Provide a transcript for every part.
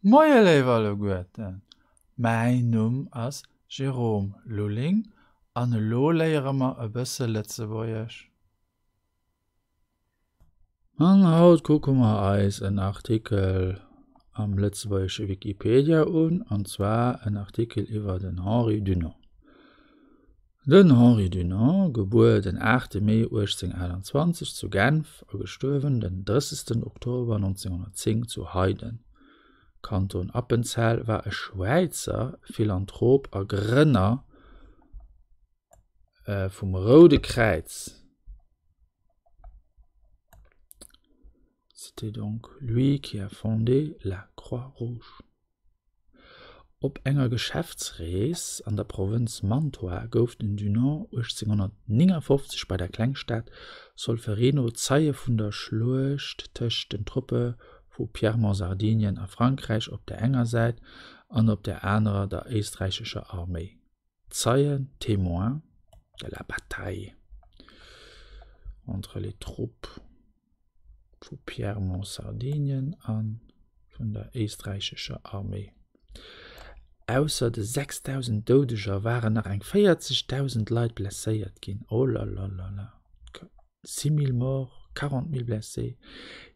Moie léif alleguerten, mäin Numm ass Jérôme Lulling an elo léiere mer e bësse Lëtzebuergesch. An haut kucke mer eis en Artikel am lëtzebuergesche Wikipedia un, an zwar en Artikel iwwer den Henri Dunant. Den Henri Dunant, gebuer den 8 Mee 1828 zu Genf a gestuerwen den 30 Oktober 1910 zu Heiden, Kanton Appenzell, war e Schwäizer Philanthrop a Grënner vum Roude Kräiz. C'était donc lui qui a fondé la Croix-Rouge. Op enger Geschäftsrees an der Provënz Mantua gouf den Dunant 1859 bei der Klengstad Solferino Zeie vun der Schluecht tëscht den Truppe vu Piemont-Sardinien a Frankräich op der enger Säit an op der anerer der éisträichescher Arméi. Zeien, témoin de la bataille entre les troupes vu Piemont-Sardinien a vun der éisträichescher Arméi. Ausser de 6.000 Doudeger waren nach eng 40.000 Leit blesséiert ginn, oh la la la la, 6.000 morts, 40.000 blessés,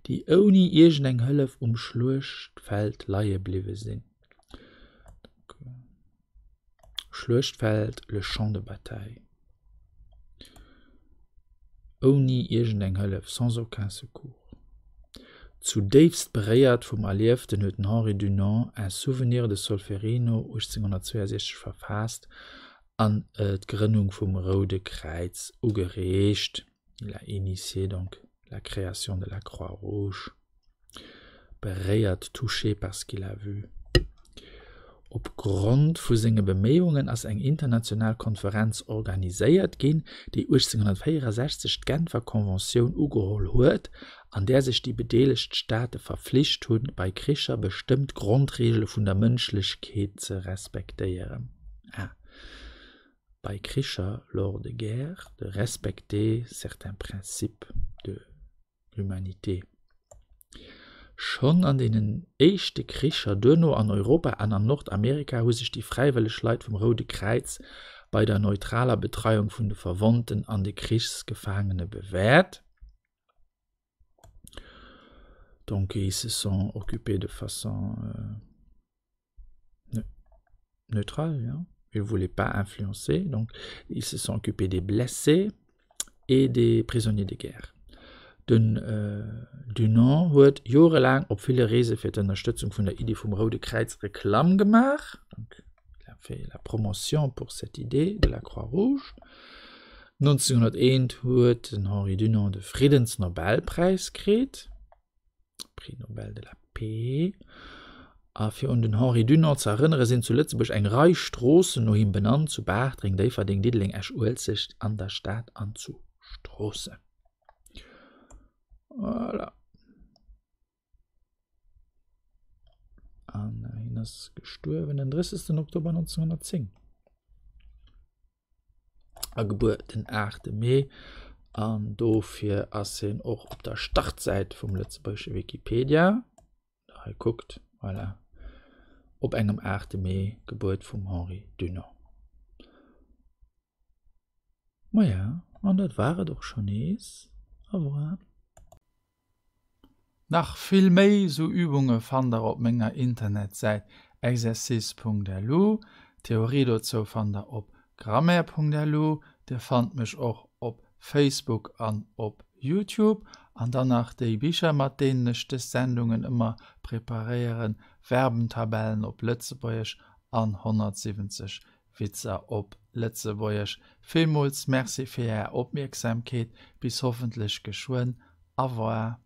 déi ouni iergendeng Hëllef um Schluechtfeld leie bliwwe sinn. Schluechtfeld, le champ de bataille. Ouni iergendeng Hëllef, sans aucun secours. Zudéifst beréiert vum Erlieften huet den Henri Dunant Un souvenir de Solferino 1862 verfaasst an d'Grënnung vum Roude Kräiz ugereegt. Il a initié donc la création de la Croix-Rouge. Beréiert, touché par ce qu'il a vu. Op Grond vu senge Beméiungen ass eng international Konferenz organiséiert ginn, déi 1864 d'Genfer Konventioun ugeholl huet, an där sech déi bedeelegt Staate verflicht hunn, bei Kricher bestëmmt Grondreegele vun der Mënschlechkeet ze respektéieren. A bei Kricher, lors de guerres, de respecter certains principes de l'humanité. Schonn an deenen éischte Kricher duerno an Europa an an Nordamerika hu sech déi fräiwëlleg Leit vum Roude Kräiz bei der neutraler Betreiung vun de Verwonnten an de Krichsgefaangene bewäert. Donc ils se sont occupés de façon neutrale, ja. Ils ne voulaient pas influencer, donc ils se sont occupés des blessés et des prisonniers de guerre. Den Dunant huet jorelaang op ville Reese fir d'Ënnerstëtzung vun der Iddi vum Roude Kräiz Reklamm gemaach, donc il a fait la promotion pour cette idée de la Croix-Rouge. 1901 huet den Henri Dunant de Friddensnobelpräis kritt. Prix Nobel de la Paix. A fir un den Henri Dunant ze erënnere sinn zu Lëtzebuerg eng Rei Stroossen no him benannt, zu Bartreng, Déifferdeng, Diddeleng, Esch-Uelzecht, an der Stad an zu Stroossen. Voilà. An hien ass gestuerwen den 30. Oktober 1910. A gebuer den 8. Mee. An dofir ass hien och op der Startsäit vum lëtzebuergesche Wikipedia. Hei kuckt, voilà. Op engem 8. Mee, Gebuert vum Henri Dunant. Maja, an dat war et och scho nees. Au revoir. Nach vill méi sou Übunge fannt der op menger Internetsäit exercice.lu. D'Theorie dozou fannt der op grammaire.lu. Dir fannt mech och op Facebook an op Youtube. An dann nach déi Bicher mat deenen ech dës Sendungen ëmmer preparéieren, Verbentabellen op Lëtzebuergesch an 170 Witzer op Lëtzebuergesch. Villmools Merci fir Är Opmierksamkeet. Bis hoffentlech geschwënn. Au revoir.